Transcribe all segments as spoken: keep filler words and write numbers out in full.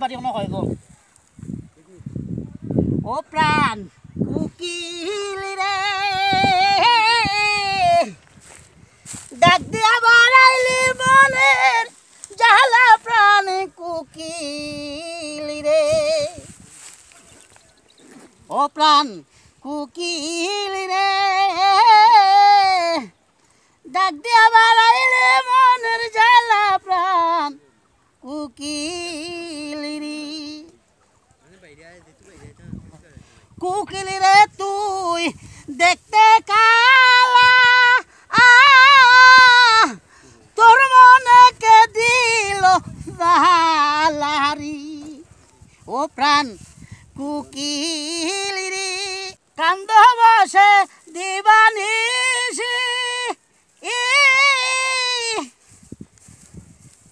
পারি কোনো হয় গো। ও প্রাণ কুকিল রে, ডাক দিয়া বাড়াইলি মনের জ্বালা প্রাণ কুকিল রে। ও প্রাণ কুকিল রে, ডাক দিয়া বাড়াইলে মনের জ্বালা প্রাণ কুকিল রে। কুকিল রে তুই দেখতে কালা, আহ, তোর মনে কে দিল বালারি। ও প্রাণ কুকিল রে, কান্দ বসে দিবানিশি, ই,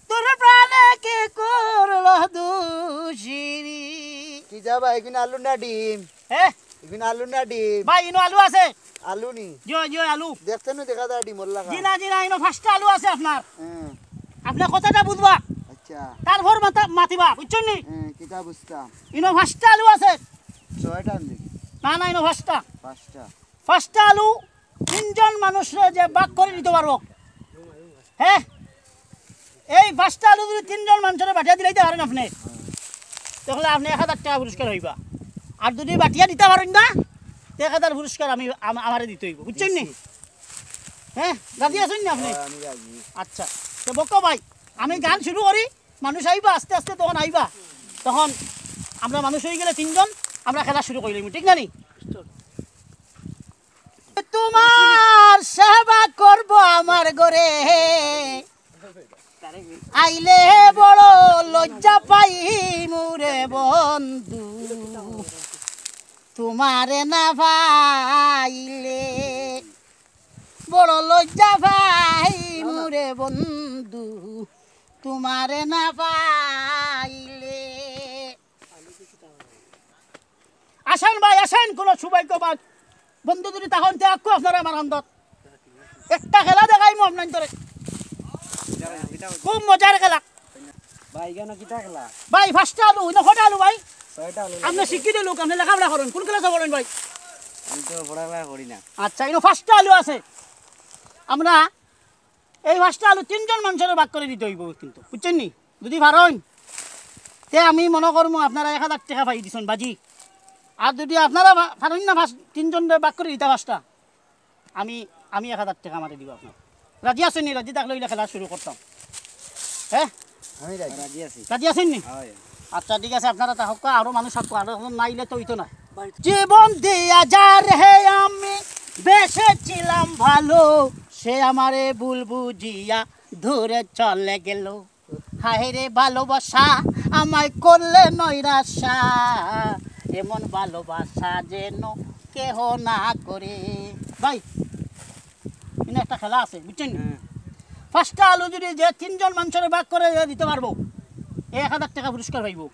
তোর প্রাণে কে করল দুষিরি। কি যাবা, এগুন আলু না ডিম? হ্যাঁ? এগুন আলু না ডিম? ভাই, ইনো আলু আছে। আলু নি? জি অয়, জি অয়, আলু। দেখতে নু দেখা যায় ডিমর লাগা। জি না, জি না, ইনো পাঁচটা আলু আছে আপনার। হ্যাঁ। আপনি কথাটা বুঝবা। আচ্ছা। তারপর মাতা-, মাতিবা, বুঝছইন নি? হ্যাঁ, কিতা বুঝতাম? ইনো পাঁচটা আলু আছে। ছয়টা আনলি? না, না, ইনো পাঁচটা। পাঁচটা। পাঁচটা আলু তিনজন মানুষরে যে ভাগ করি দিতো পারবো, হ্যাঁ, এই পাঁচটা আলু যদি তিনজন মানুষরে বাটিয়া দিলাইতা পারইন আপনে, তাহলে আপনে এক হাজার টেকা পুরস্কার পাইবা। আর যদি বাটিয়া দিতা পারইন না, তে এক হাজার পুরস্কার আমি, আম-, আমারে দিতে অইবো, বুঝছইন নি? হ্যাঁ, রাজি আছইন নি আপনে? হ্যাঁ, আমি রাজি। আচ্ছা, তে বকো ভাই, আমি গান শুরু করি, মানুষ আইবা আস্তে আস্তে, তখন আইবা, তখন আমরা মানুষ অইগেলে তিনজন, আমরা খেলা শুরু করিলিমু, ঠিক না নি? তোমার সেবা করব আমার ঘরে, আইলে বড় লজ্জা পাই মুরে বন্ধু, তোমারে না পাইলে বড় লজ্জা পাই মুরে বন্ধু, তোমারে না পাইলে। আসেন ভাই, আসেন, কোন সৌভাগ্যবান বন্ধু যদি তখন তে আকু আপনারা আমার আন্দত। একটা খেলা দেখাইমু আপনাইন্তরে। খুব মজার খেলা। ভাই, কেন কিতা খেলা? ভাই, পাঁচটা আলু, ইনো কয়টা আলু ভাই? ছয়টা আলু আপনি লাগে। শিক্ষিত লোক, আপনি লেখাপড়া করেন, কোন ক্লাসে পড়েন ভাই? আমি তো পড়ালেখা করি না। আচ্ছা, ইনো পাঁচটা আলু আছে। আমরা এই পাঁচটা আলু তিনজন মানুষরে ভাগ করি দিতে অইবো কিন্তু, বুঝছইন নি? যদি পারইন, তে আমি মনো করমু আপনারা এক হাজার টেকা পাই দিছইন বাজি। আর যদি আপনারা পা-, পারইন না পাঁচ, তিনজনরে ভাগ করি দিতা পাঁচটা, আমি, আমি এক হাজার টেকা আমারে দিবা আপনারা। রাজি আছইন নি? রাজি থাকলে অইলে খেলা শুরু করতাম। হ্যাঁ? আমি রাজি। রাজি আছি। রাজি আছইন নি? হয়। আচ্ছা, ঠিক আছে, আপনারা থাকউক্কা, আরো মানুষ থাকউক্কা, আরো একজন না আইলে তো অইতো না। জীবন দিয়া যারে আমি বেসেছিলাম ভালো, সে আমারে ভুল বুঝিয়া দূরে চলে গেল। হায় রে ভালোবাসা, আমায় করলে নৈরাশা, এমন ভালোবাসা যেন কেহ না করে। ভাই, ইনো একটা খেলা আছে, বুঝছইন নি? হ্যাঁ। পাঁচটা আলু যদি যে তিনজন মানুষরে ভাগ করি দিতে পারবো, এক হাজার টেকা পুরস্কার পাইবো।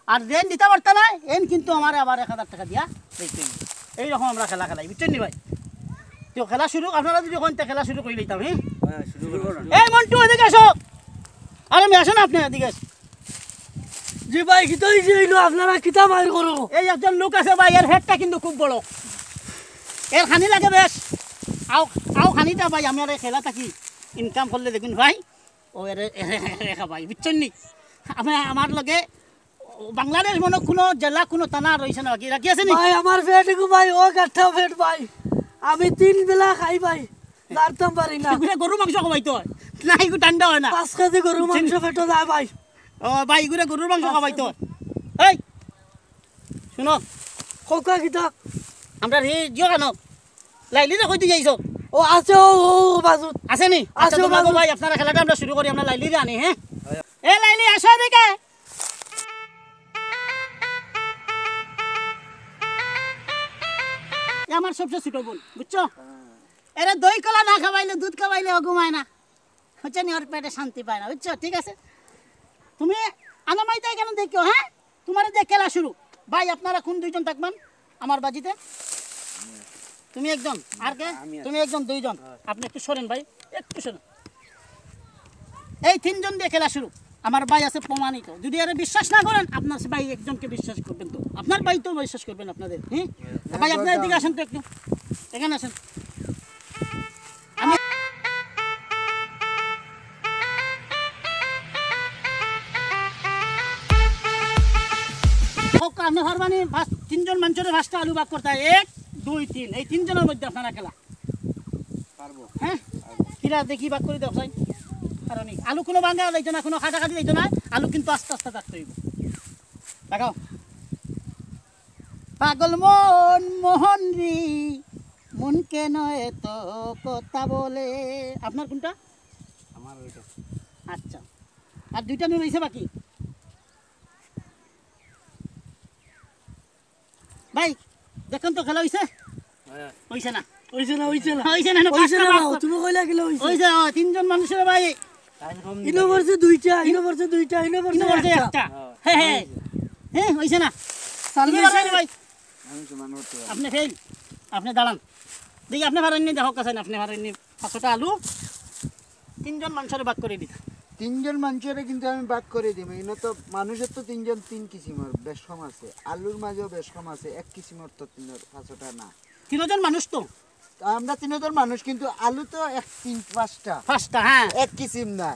আর যেইন দিতা পারতা না, এইন কিন্তু আমারে আবার এক হাজার টেকা দিয়া যাইতে অইবো। এইরকম আমরা খেলা খেলাই, বুঝছইন নি ভাই? তো খেলা শুরু, আপনারা যদি কইন, তে খেলা শুরু করিলিতাম, হ্যাঁ? হ্যাঁ, শুরু করো। এই মন্টু, এদিকে আসো। আরে মিয়া, আসো না আপনি, এদিকে আসো। জি ভাই, কিতা অইছে অইলো? আপনারা কিতা বাইর করো? এই একজন লোক আছে ভাই, এর পেটটা কিন্তু খুব বড়। এর খানি লাগে বেশ। আও, আও খানিটা ভাই, আমি আর এই খেলা থাকি ইনকাম করলে দেখুন ভাই। ও এরে, এরে, এরে খাবাই, বুঝছইন নি? আমি, আমার লগে বাংলাদেশ মনো কুনু জেলা, কুনু থানা রইছে না, বাকি রাখি আছে নি? ভাই, আমার পেট গো ভাই, ও গাঠা পেট ভাই। আমি তিন বেলা খাই ভাই, দাঁড়তাম পারি না। এগুরে গরুর মাংস খাবাইতো অয়, না এগু ঠান্ডা অয় না। পাঁচ কেজি গরুর মাংস পেটো যায় ভাই। ও ভাই, এগুরে গরুর মাংস খাবাইতো অয়। এই, শুনো। কউক্কা কিতা? আমরার হে জিও খানো। লাইলিরে কই দিয়া আইছো? ও আছে, ও, ও, ও বাজুত। আছে নি? আচ্ছা, আছে, তোমরা বাজুত। ভাই, আপনারা খেলাটা আমরা শুরু করি, আমরা লাইলিরে আনি, হ্যাঁ? এ লাইলি, আসো এদিকে। এ আমার সবচেয়ে ছোট বোন, বুঝছো? এরে দই কলা না খাবাইলে, দুধ খাবাইলে ও ঘুমায় না। বুঝছো নি? ওর পেটে শান্তি পায় না, বুঝছো? ঠিক আছে? তুমি আনামাইতাই কেন দেখিও, হ্যাঁ? তোমার যে খেলা শুরু। ভাই, আপনারা কোন দুইজন থাকবেন আমার বাজিতে? তুমি একজন, আর কে? আমি আছি। তুমি একজন, দুইজন। হ্যাঁ। আপনি একটু সরেন ভাই, একটু সরেন। এই তিনজন দিয়া খেলা শুরু। আমার ভাই আছে প্রমাণিত। যদি এরে বিশ্বাস না করেন, আপনার ভাই একজনকে বিশ্বাস করবেন তো, আপনার ভাই তো বিশ্বাস করবেন আপনাদের। হুম? ভাই, আপনি এদিকে আসেন তো একটু, এখানে আসেন। আমি হোক, আপনি পারবানি পাঁচ, তিনজন মানুষের পাঁচটা আলু ভাগ করতে হয়। এক, দুই, তিন, এই তিনজনের মধ্যে আপনারা খেলা। পারবো। হ্যাঁ? কিরা দেখি ভাগ করি দেও, চাই। কারণ এই আলু কোনো ভাঙা যাইতো না, কোনো কাটাকাটি যাইতো না, আলু কিন্তু আস্তে আস্তে কাটতে হইব। দেখাও। পাগল মন, মোহন রে, মন কেন এত কথা বলে? আপনার কোনটা? আমার ওইটা। আচ্ছা, আর দুইটা নুন হইছে বাকি। ভাই, দেখেন তো খেলা হইছে? হ্যাঁ। হইছে না? হইছে না, হইছে না। হইছে না, না, হইছে পাঁচটা না, ভাগ বাবু, কর। তুমি কইলা কিলা হইছে? হইছে, ও, তিনজন মানুষের ভাই। ইনো পড়ছে দুইটা, ইনো পড়ছে দুইটা, ইনো পড়ছে ইনো পড়ছে একটা। একটা। হ্যাঁ, হ্যাঁ। হ্যাঁ, হইছে না? চালু কি হইছে। পারবেন ভাই? আমি সমান করতে পারবো। আপনি ফেল। আপনি দাঁড়ান। দেখি, আপনি পারেননি, দেখো কাছে আপনি পারেননি। পাঁচশোটা আলু তিনজন মানুষের ভাগ করে দিতা। তিনজন মানুষের কিন্তু আমি ভাগ করে দিব। ইনো তো মানুষের তো তিনজন তিন কিসিমর বেশ কম আছে, আলুর মাঝেও বেশ কম আছে, এক কিসিমর তো তিনজন পাঁচশোটা না। তিনজন মানুষ তো। আমরা তিনজন মানুষ, কিন্তু আলু তো এক তিন পাঁচটা। পাঁচটা, হ্যাঁ। এক কিসিম না,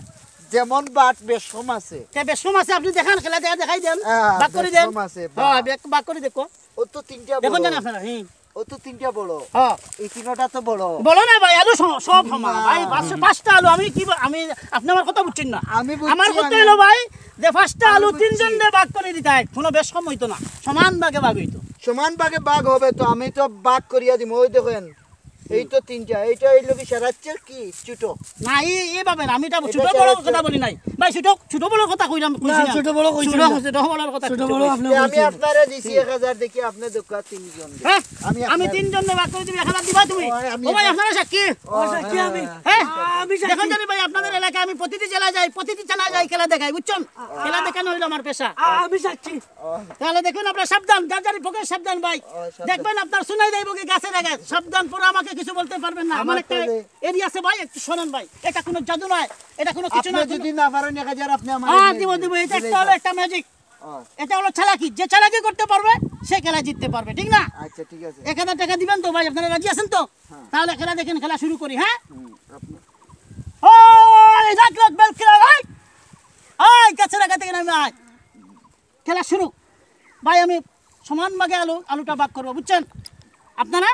যেমন বাট বেশ কম আছে। তে বেশ কম আছে, আপনি দেখান, খেলা দেখা দেখাই দেন। হ্যাঁ, ভাগ করে বেশ দেন। কম আছে, হ্যাঁ, বাট। ভাগ, ভাগ করে দেখো। ও তো তিনটা দেখুন বড়। জান আপনারা, হুম। ও তো তিনটা বড়। হ্যাঁ। এই তিনটা তো বড়। বড় না ভাই, আলু স-, সব সমান। না। ভাই, পাঁচশো, পাঁচটা আলু, আমি কি বা-, আমি, আপনি আমার কথা বুঝছেন না। আমি বুঝছি, আমার কথা আমি হলো ভাই, যে পাঁচটা আমি আলু বুঝছি। তিনজন দিয়ে ভাগ করে দিতে হয়, কোনো বেশ কম হইতো না, সমান ভাগে ভাগ হইতো। সমান ভাগে ভাগ হবে তো, আমি তো ভাগ করিয়া দিব। ওই দেখেন, এই তো তিনটা, এইটা হইলো কি সেরাচ্ছের কি ছোট? না, এই, এইভাবে না, আমি এটা এটা ছোট বড় সেরাচ্ছের। কথা বলি নাই ভাই, ছোট, ছোট বড়র কথা কইলাম, না, কইছি না। ছোট বড় কইছি ছোট, না। ছোট বড়র কথা ছোট কইছি বড় না। আপনি তে আমি কইছেন। আপনারে দিছি এক হাজার, দেখি আপনি দোকা তিনজন। হ্যাঁ? আমি আমি আপনারে তিনজন ভাগ করে দিবি, এক হাজার দিবা তুমি। ও, আমি ও ভাই, আপনারে আপনারা সাক্ষী। ও, সাক্ষী আমি। হ্যাঁ? আমি সাক্ষী। দেখুন জানি ভাই, আপনাদের এলাকায় আমি প্রতিটি জেলায় যাই, প্রতিটি থানায় যাই, খেলা দেখাই, বুঝছেন? খেলা দেখানো হইলো আমার পেশা। আ-, আমি সাক্ষী। তাহলে দেখুন আপনারা সাবধান, যার যার পকেট সাবধান ভাই। ও, সাবধান। দেখবেন আপনার শোনাই যাইব কি গাছে লাগায়। সাবধান, পরে আমাকে কিছু বলতে পারবেন না। আমার আমার একটা তাহলে এরিয়া আছে ভাই, একটু শোনেন ভাই। এটা কোনো জাদু নয়, এটা কোনো কিছু আপনি নয়, কোনো যদি না পারেন এক হাজার, আপনি আমার হ্যাঁ, এখানে দিব, দিব। এটা দিলেই একটা হলো হয়। একটা ম্যাজিক। ও। এটা হলো চালাকি। যে চালাকি করতে পারবে, সে খেলা জিততে পারবে, ঠিক না? আচ্ছা, ঠিক আছে। এক হাজার টাকা দিবেন তো ভাই, আপনারা রাজি আছেন তো? হ্যাঁ। তাহলে খেলা দেখেন, খেলা শুরু করি, হ্যাঁ? হুম, আপনি ওই, রাখ, রাখ, বেল খেলা, রাখ। ওই, গাছে লাগাতে গেলাম না। খেলা শুরু। ভাই, আমি সমান ভাগে আলু, আলুটা ভাগ করবো, বুঝছেন? আপনারা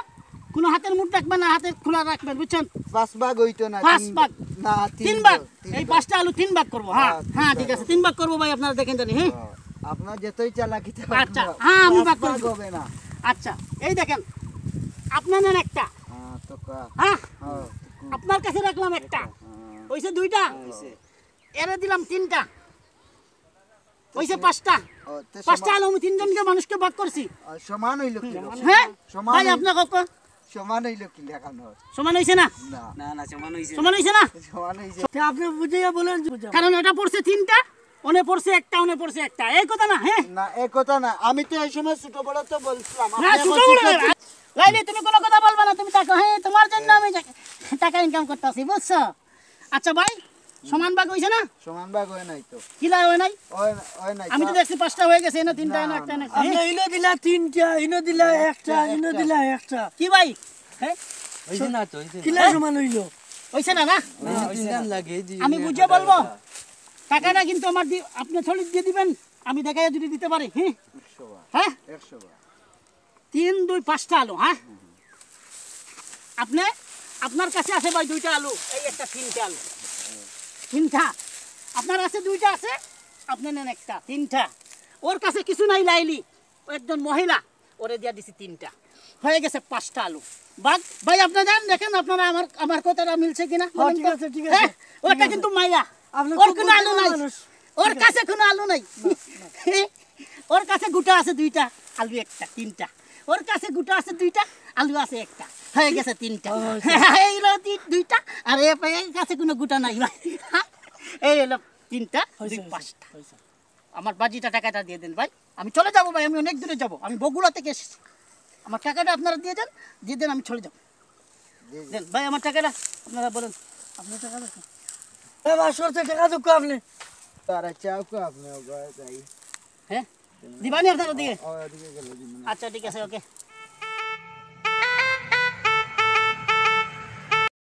কোনো হাতের মুঠ রাখবেন না, হাতে খোলা রাখবেন, বুঝছেন? পাঁচ ভাগ হইতো না, পাঁচ তিন ভাগ। না, তিন তিন ভাগ। ভাগ, তিন এই ভাগ। পাঁচটা আলু তিন ভাগ করবো, হ্যাঁ। আচ্ছা, হ্যাঁ, তিন ঠিক ভাগ আছে, হবে। তিন ভাগ করবো ভাই, আপনারা দেখেন জানি, হ্যাঁ? ও, আপনার যতই চালাকি থাকুক আচ্ছা, না, হ্যাঁ, আমি পাঁচ ভাগ ভাগ করবো। হবে না। আচ্ছা, এই দেখেন, আপনি নেন একটা। হ্যাঁ, তো কা-, হ্যাঁ? হ্যাঁ, তো কু-, আপনার কাছে রাখলাম একটা। হ্যাঁ। হইছে দুইটা? হ্যাঁ, হইছে। এরে দিলাম তিনটা। হইছে পাঁচটা। ও, তে পাঁচটা সমান। আলু আমি তিনজনকে মানুষকে ভাগ করছি। আ, সমান হইল কি রকম? হ্যাঁ? সমান ভাই, হইল। আপনি কখন? সমান হইল কি লেখানো? সমান হইছে না? না। না, না, সমান হইছে সমান না। হইছে না? সমান হইছে। তে আপনি বুঝাইয়া বলেন, বুঝাও। কারণ এটা পড়ছে তিনটা, ওনে পড়ছে একটা, ওনে পড়ছে একটা। এই কথা না, হ্যাঁ? না, এই কথা না। আমি তো এই সময় ছোট বড় তো বলছিলাম। না, আপনি ছোট এখন বড় ছোট না। লাইলি, তুমি কোনো কথা বলবা না, তুমি থাকো। হ্যাঁ, তোমার জন্য আমি টাকা ইনকাম করতেছি, বুঝছো? আচ্ছা ভাই, সমান ভাগ হইছে না? সমান ভাগ হয় নাই তো। কিলা হয় নাই? হয় না, হয় নাই আমি তো তো। দেখছি পাঁচটা হয়ে গেছে, এনে তিনটা, না, এনে একটা, না। এনে একটা। আপনি হ্যাঁ? ইনো দিলা তিনটা, ইনো দিলা একটা, একটা, ইনো একটা। দিলা একটা। কি ভাই? হ্যাঁ? হইছে না তো, হইছে না। কিলা সমান হইলো? হইছে না, না? না, হইছে না। লাগে, এই যে আমি এনে বুঝে একটা বলবো। কথা। টাকাটা কিন্তু আমার দি-, আপনি থলি দিয়ে দিবেন, আমি দেখাইয়া যদি দিতে পারি, হ্যাঁ? একশো বার। হ্যাঁ? একশো বার। তিন, দুই, পাঁচটা আলু, হ্যাঁ? আপনি, আপনার কাছে আছে ভাই দুইটা আলু, এই একটা তিনটা আলু। তিনটা। আপনার কাছে দুইটা আছে, আপনি নেন একটা, তিনটা। ওর কাছে কিছু নাই লাইলি, ও একজন মহিলা, ওরে দিয়া দিছি তিনটা। হয়ে গেছে পাঁচটা আলু। বাদ, ভাই আপনি যান, দেখেন আপনারা আমার, আমার কথাটা মিলছে কিনা, হ্যাঁ, বলেন ঠিক তো। আছে, ঠিক আছে। হ্যাঁ? ওটা কিন্তু মাইয়া। আপনি ওর খুব কোনো আলু বুদ্ধিমান নাই। মানুষ। ওর ঠিক আছে। কাছে কোনো আলু নাই। না, না। ওর কাছে গোটা আছে দুইটা, আলু একটা, তিনটা। ওর কাছে গোটা আছে দুইটা, আলু আছে একটা। হয়ে গেছে তিনটা। ও, আচ্ছা। এই হলো তি-, দুইটা, আর এ, এর কাছে কোনো গোটা নাই ভাই। এই হলো তিনটা, হয়েছে, দুই হয়েছে, পাঁচটা। হয়েছে। আমার বাজিটা টাকাটা দিয়ে দেন ভাই, আমি চলে যাবো ভাই, আমি অনেক দূরে যাবো, আমি বগুড়া থেকে এসেছি। আমার টাকাটা আপনারা দিয়ে দেন, দিয়ে দেন, আমি চলে যাবো। জি, জি। দেন ভাই আমার টাকাটা, আপনারা বলেন, আপনার টাকা দেন। এ, পাঁচশো টাকা দুঃখ আপনি। তারা চাও কো আপনি ওগো যাই। হ্যাঁ, দিবানি আপনার ওদিকে? ও, ওদিকে গেলে দিন। আচ্ছা, ঠিক আছে, ওকে।